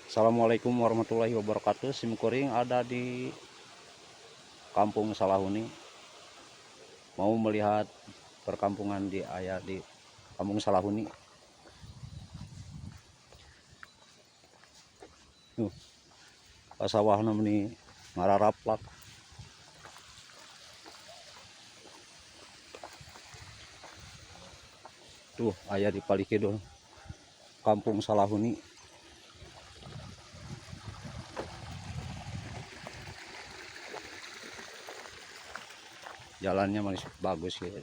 Assalamualaikum warahmatullahi wabarakatuh. Simkuring ada di Kampung Salahuni. Mau melihat perkampungan di ayah di Kampung Salahuni. Tuh, pasawahna meni ngararaplak. Tuh, aya di palih kidul Kampung Salahuni. Jalannya masih bagus ya.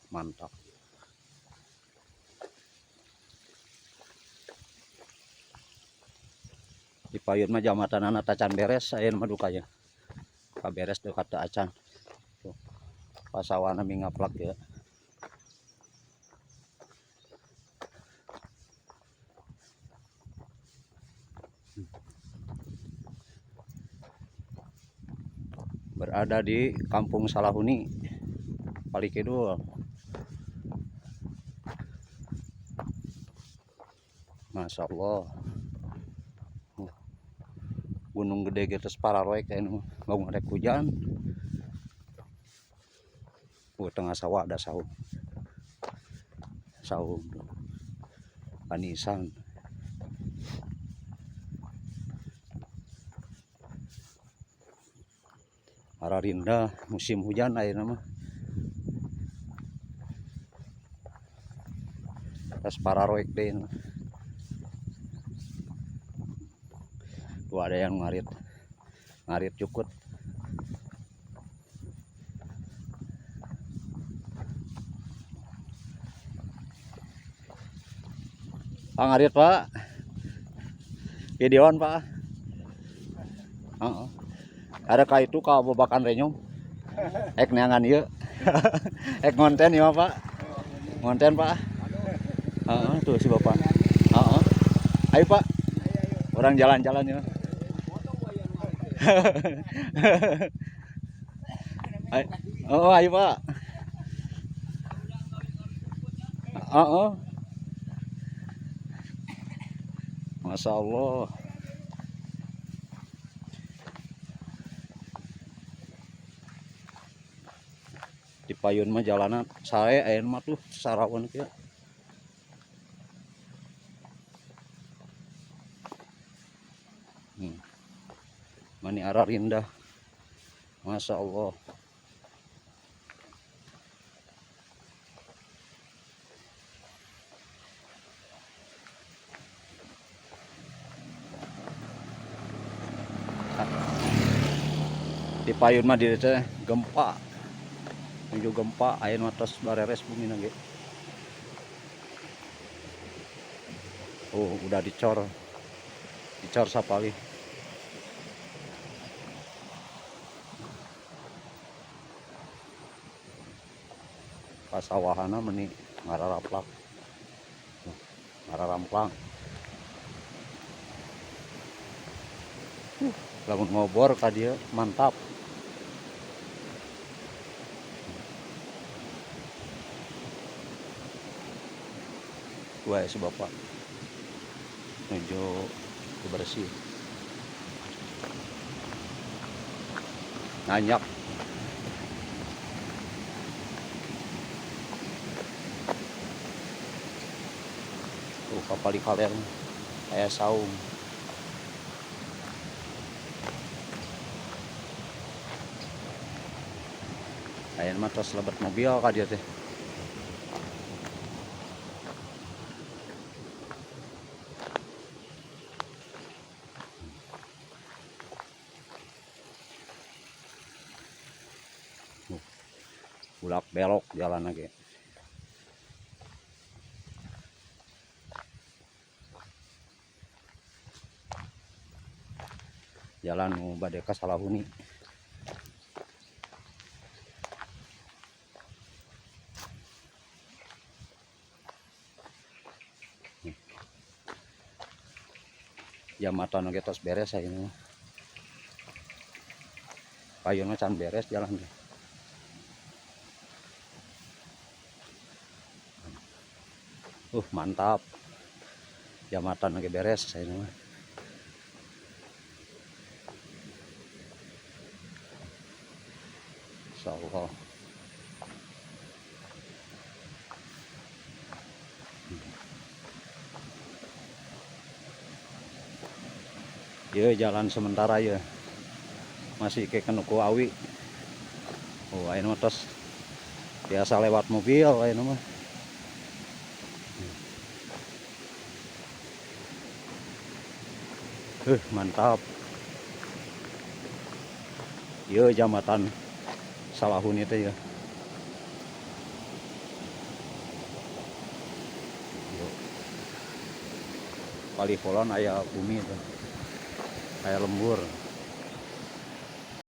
Mantap. Di payun mah jamatanana tacan beres, aya mah dukanya. Kaberes dekat teu acan. Tuh. Pasawana mi ngaplak ya. Berada di Kampung Salahuni, Palih Kidul. Masya Allah. Gunung Gede gitu pararoek kayak mau rek hujan. Tengah sawah ada saung. Saung. Panisan. Ararinda musim hujan ayeuna mah. Tas pararoek deui. Tuh ada yang ngarit. Ngarit cukut. Pak ngarit Pak. Videoan Pak. Heeh. Ada ka itu ka babakan renyong. Ek neangan ieu. Ek ngonten ieu Pak. Ngonten Pak. Heeh, tuh si Bapak. Heeh. Ayo Pak. Orang jalan-jalan ya. Ayo. Oh, ayo Pak. Heeh. Masya Allah. Di payun mah jalanan sae aya mah tuh sarawan kieu. Mani ararindah. Masya Allah. Di payun mah di teh gempa. Menuju gempa aya nu atos bareres bumi ge. Oh, udah dicor. Dicor sapali. Pasawahana meni ngararaplak. Ngararamplang. Lamun ngobor ka dieu mantap. Wah, si bapak menuju bersih. Nanyak. Tuh kapal kaler kayak saung. Aya mah tos lebet mobil ka dieu teh. Bulak belok jalan lagi. Jalan nu bade ka Salahuni. Jambatan oge tos beres ayeuna mah. Payun mah can beres jalan teh. Mantap. Jambatan lagi beres saya mah. Insyaallah. Ya jalan sementara ya. Masih ke ku awi. Oh, ayeuna mah tos biasa lewat mobil ayeuna mah. Mantap. Ieu jambatan Salahun itu ya. Palih kulon aya bumi itu. Aya lembur.